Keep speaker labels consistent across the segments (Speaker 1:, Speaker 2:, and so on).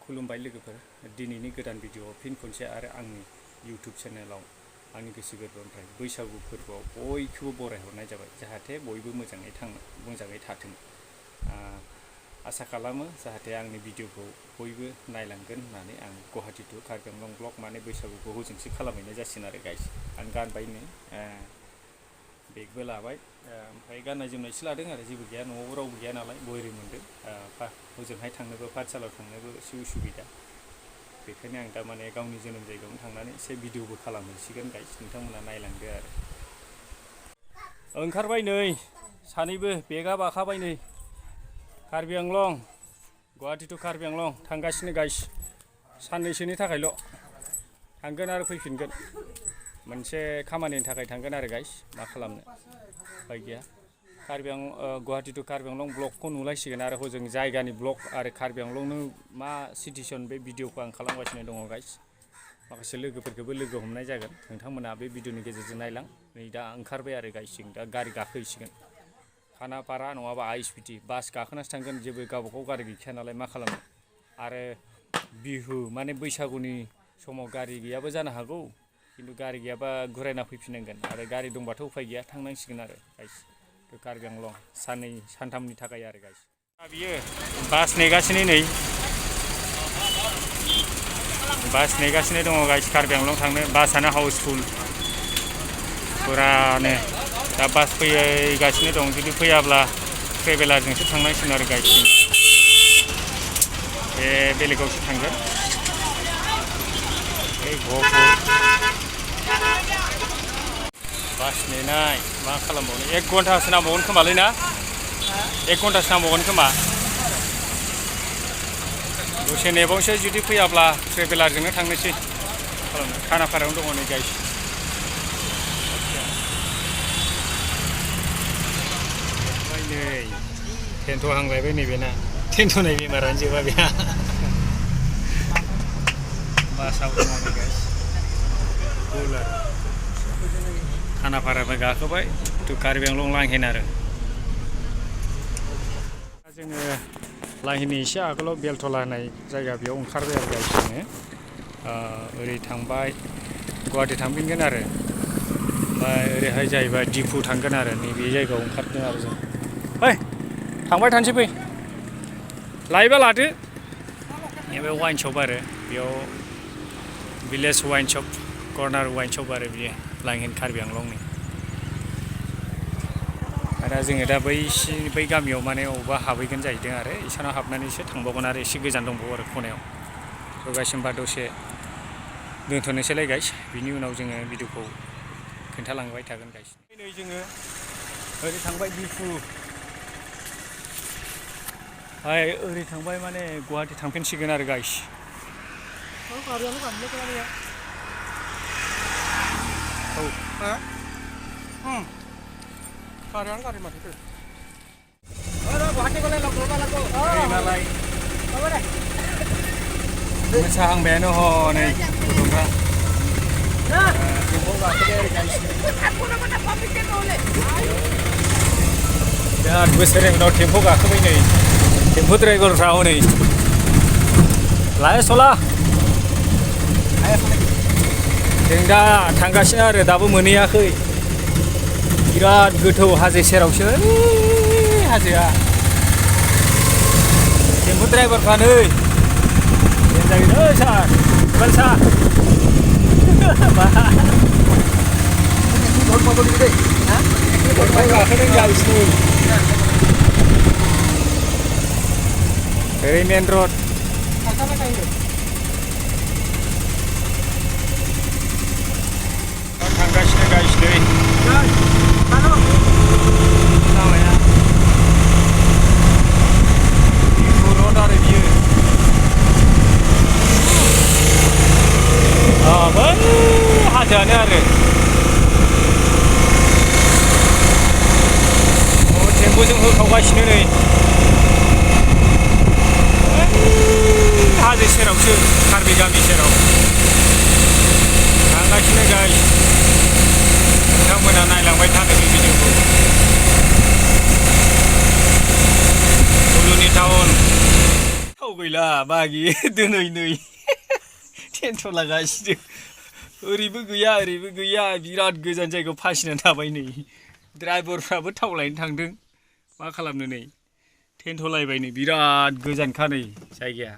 Speaker 1: खुलुमबाय लोगोफोर दिनैनि गोदान भिडिअ फिन खनसे आरो आंनि इउटुब चेनेलाव आंनि गोसो गोरबोनिफ्राय बैसागु फोरबोआव बयखौबो बरायहरनाय जाबाय जाहाथे बयबो मोजाङै थाथों आसा खालामो जाहाथे आंनि भिडिअखौ बयबो नायलांगोन होननानै आं गुवाहाटी टु कार्बि आंलं ब्लग माने बैसागुखौ हजोंसो खालामहैनाय जासिगोन आरो गाइस आं गानबाय नै बेगबो लाबाय ओमफ्राय गाननाय जोमनायसो लादों आरो जेबो गैया न'आव रावबो गैया नालाय बयरि मोनदों हजोंहाय थांनोबो पाठसालायाव थांनोबो एसे उसुबिदा बेखायनो आं दा माने गावनि जोनोम जायगायावनो थांनानै एसे भिडिअबो खालामहैसिगोन गाइस नोंथांमोना नायलांदो आरो ओंखारबाय नै सानैबो बेगा बाखाबाय नै कार्बि आंलं गुवाहाटी टु कार्बि आंलं थांगासिनो गाइस साननैसोनि थाखायल' थांगोन आरो फैफिनगोन मोनसे खामानिनि थाखाय थांगोन आरो गाइस मा खालामनो उपाय गैया गुवाहाटी टु कार्बि आंलं ब्लगखौ नुलायसिगोन आरो हजों जायगानि ब्लग आरो कार्बि आंलंनो मा सिटुएसन बे भिडिअखौ आं खालामगासिनो दङ गाइस माखासे लोगोफोरखौबो लोगो हमनाय जागोन नोंथांमोना बे भिडिअनि गेजेरजों नायलां नै दा ओंखारबाय आरो गाइस जों दा गारि गाखोहैसिगोन खानापारा नङाबा आइएसबिटि बास गाखोनासो थांगोन जेबो गावबागाव गारि गैखाया नालाय मा खालामनो आरो बिहु माने बैसागुनि समाव गारि गैयाबो जानो हागौ किन्तु गारि गैयाबा घुरायना फैफिननांगोन आरो गारि दंबाथ' उफाय गैया थांनांसिगोन आरो गाइस कार्बि आंलं साननै सानथामनि थाखाय आरो गाइस बियो बास नेगासिनो नै बास नेगासिनो दङ गाइस कार्बि आंलं थांनो बासआनो हाउसफुल फुरानो दा बास फैगासिनो दं जुदि फैयाब्ला ट्रेभेलारजोंसो थांनांसिगोन आरो गाइस बे बेलेगावसो थांगोन बास नेनाय मा खालामबावनो 1 घन्टासो नांबावगोन खोमालै ना 1 घन्टासो नांबावगोन खोमा दसे नेबावसो जुदि फैयाब्ला ट्रेभेलारजोंनो थांनोसै खालामनो खानापारायावनो दङ नै गाइस नै थेन्थ'हांलायबाय नैबे ना थेन्थ'नाय बेमारानो जोबा बेहा बासाव दङ नै गाइस खानापारानिफ्राय गाखोबाय टु कार्बि आंलं लांहेन आरो जोङो लांहेननि एसे आगोलाव बेलथला होननाय जायगा बेयाव ओंखारबाय आरो गाइस जोङो ओरै थांबाय गुवाहाटी थांफिनगोन आरो ओमफ्राय ओरैहाय जाहैबाय दिफु थांगोन आरो नैबे जायगायाव ओंखारदों आरो जों ओइ थांबाय थानोसै फै लायोबा लादो नैबे वाइन शप आरो बेयाव भिलेज वाइन शप कर्नार वाइन शप आरो बियो लांहेन कार्बि आंलंनि आरो जोङो दा बै गामियाव माने अबेबा हाबहैगोन जाहैदों आरो इसानाव हाबनानैसो थांबावगोन आरो एसे गोजान दंबावो आरो खनायाव थ' गाइस होमबा दसे दोनथ'नोसैलाय गाइस बिनि उनाव जोङो भिडिअखौ खोन्थालांबाय थागोन गाइस नै जोङो ओरै थांबाय दिफु ओरै थांबाय माने गुवाहाटी थांफिनसिगोन आरो गाइस मोसाहांबायानो हनै गथ'फ्रा बिराद बोसोरनि उनाव टेम्पो गाखोबाय नै टेम्पो ड्राइभारफ्रा हनै लाय सला जों दा थांगासिनो आरो दाबो मोनहैयाखै बिराद गोथौ हाजो सेरावसो हाजोआ टेम्पो ड्राइभारफ्रा नै जायो सार बालसा ओरै मेन रड थांगासिनो गाइस नै लामाया रड आरो बियो बै हाजोआनो आरो टेम्पोजों होखावगासिनो नै हाजो सेरावसो कार्बि गामि सेराव थांगासिनो गाइस नोंथांमोना नायलांबाय थादो बे भिडिअखौ टाउन थाव गैला दा बागि दोनै टेनसन लागासिनो ओरैबो गैया बिराद गोजान जायगायाव फासिनानै थाबाय नै ड्राइभारफ्राबो थाव लायनो थांदों मा खालामनो नै टेनथ'लायबाय नै बिराद गोजानखा नै जायगाया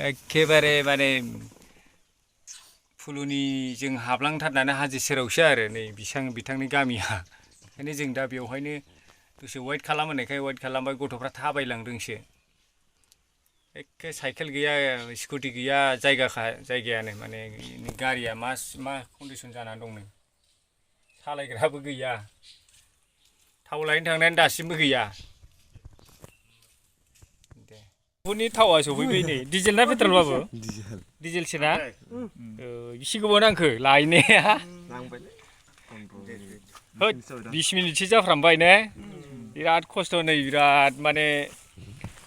Speaker 1: एखेबारे माने फुलुनिजों हाबलांथारनानै हाजो सेरावसो आरो नै बिथांनि गामिया ओंखायनो जों दा बेवहायनो दसे वेट खालाम होननायखाय वेट खालामबाय गथ'फ्रा थाबायलांदोंसो एखे साइकेल गैया स्कुटि गैया जायगायानो माने गारिया मा कन्डिसन जानानै दं नै सालायग्राबो गैया थाव लायनो थांनायानो दासिमबो गैया दे बुनि थावा सफैबाय नै डिजेल ना पेट्रल बाबु डिजेलसो ना बेसे गोबाव नांखो लायनाया 20 मिनिटसो जाफ्रामबाय ने बिराद खस्थ' नै बिराद माने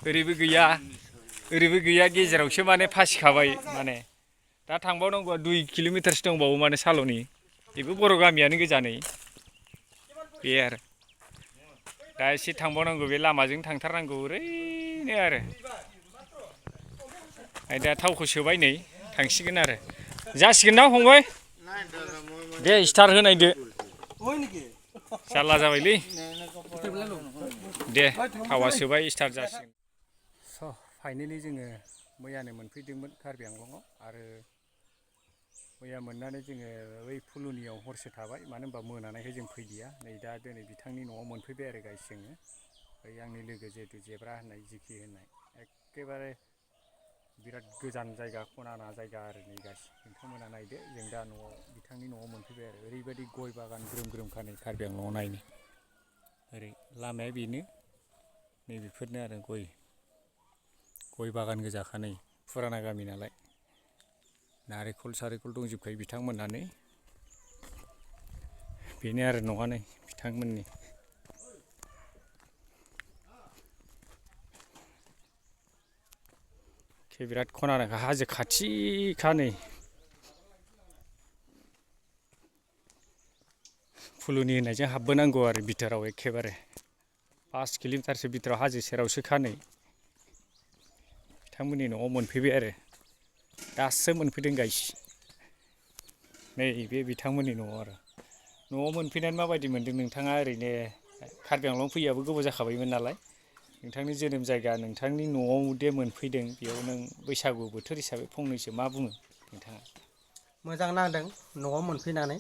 Speaker 1: ओरैबो गैया गेजेरावसो माने फासिखाबाय माने दा थांबावनांगौआ 2 किल'मिटारसो दंबावो माने साल'नि बेबो बर' गामियानो गोजा नै बे आरो दा एसे थांबावनांगौ बे लामाजों थांथारनांगौ ओरैनो आरो दा थावखौ सोबाय नै थांसिगोन आरो जासिगोन ना फंबाय दे स्टार्ट होनायदो जारला जाबायलै दे थावा सोबाय स्टार्ट जासिगोन स' फाइनेलि जोङो मैयानो मोनफैदोंमोन कार्बि आंलंआव आरो मैया मोननानै जोङो बै फुलुनियाव हरसे थाबाय मानो होनबा मोनानायखाय जों फैदिया नै दा दिनै बिथांनि न'आव मोनफैबाय आरो गाइस जोङो बै आंनि लोगो जिहेतु जेब्रा होननाय जिखि होननाय एखेबारे बिराद गोजान जायगा खनाना जायगा आरो नै गाइस नोंथांमोना नायदो जों दा बिथांनि न'आव मोनफैबाय आरो ओरैबायदि गय बागान ग्रोम खानै कार्बि आंलंआव नायनो ओरै लामाया बेनो नै बेफोरनो आरो गय बागान गोजाखा नै फुराना गामि नालाय नारेंखल सारेंखल दंजोबखायो बिथांमोनानो बेनो आरो न'आ नै बिथांमोननि बिराद खनानाखा हाजो खाथिखा नै फुलुनि होननायजों हाबबोनांगौ आरो बिथोराव एखेबारे 5 किल'मिटारसो बिथोराव हाजो सेरावसोखा नै बिथांमोननि न'आव मोनफैबाय आरो दासो मोनफैदों गाइस नै बे बिथांमोननि न'आव आरो न'आव मोनफैनानै माबायदि मोनदों नोंथाङा ओरैनो कार्बि आंलं फैयाबो गोबाव जाखाबायमोन नालाय नोंथांनि जोनोम जायगा नोंथांनि न'आव दे मोनफैदों बेयाव नों बैसागु बोथोर हिसाबै फंनैसो मा बुङो नोंथाङा
Speaker 2: मोजां नांदों न'आव मोनफैनानै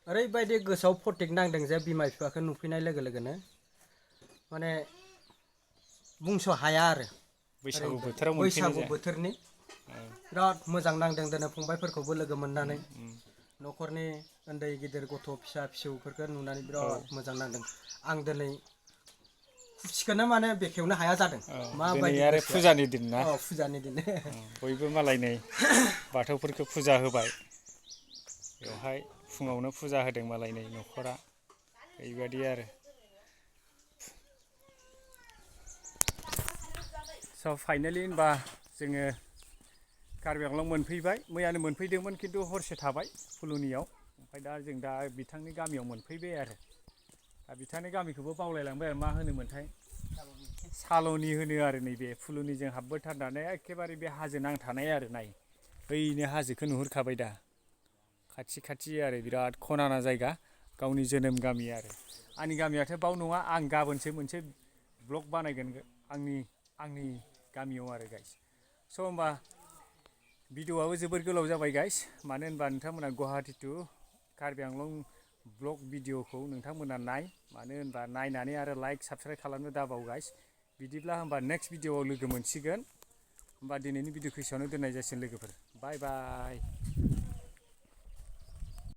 Speaker 2: ओरैबायदि गोसोआव फटिक नांदों जे बिमा बिफाखौ नुफैनाय लोगो लोगोनो माने बुंस' हाया आरो
Speaker 1: बैसागु बोथोराव
Speaker 2: बैसागु बोथोरनि बिराद मोजां नांदों दिनै फंबायफोरखौबो लोगो मोननानै न'खरनि उन्दै गिदिर गथ' फिसौफोरखौ नुनानै बिराद मोजां नांदों आं दिनै खुसिखौनो माने बेखेवनो हाया जादों
Speaker 1: माबायदि आरो फुजानि दिन ना
Speaker 2: फुजानि दिन
Speaker 1: बयबो मालाय नै बाथौफोरखौ फुजा होबाय बेवहाय फुङावनो फुजा होदों मालाय नै न'खरा बेबायदि आरो स' फाइनेलि होनबा जोङो कार्बि आंलं मोनफैबाय मैयानो मोनफैदोंमोन खिन्थु हरसे थाबाय फुलुनियाव ओमफ्राय दा जों दा बिथांनि गामियाव मोनफैबाय आरो दा बिथांनि गामिखौबो बावलायलांबाय आरो मा होनोमोनथाय साल'नि होनो आरो नैबे फुलुनिजों हाबबोथारनानै एखेबारे बे हाजो नांथानाय आरो नाय बैनो हाजोखौ नुहुरखाबाय दा खाथि आरो बिराद खनाना जायगा गावनि जोनोम गामि आरो आंनि गामियाथ' बाव नङा आं गाबोनसो मोनसे ब्लग बानायगोन आंनि गामियाव आरो गाइस स' होमबा भिडिअ'आबो जोबोर गोलाव जाबाय गाइस मानो होनबा नोंथांमोना गुवाहाटि टु कार्बि आंलं ब्लग भिडिअ'खौ नोंथांमोना मानो होनबा नायनानै आरो लाइक साबसक्राइब खालामनो दाबाव गाइस बिदिब्ला होमबा नेक्स्ट भिडिअ'आव लोगो मोनसिगोन होमबा दिनैनि भिडिअ'खौ एसेयावनो दोननाय जासिगोन लोगोफोर बाय बाय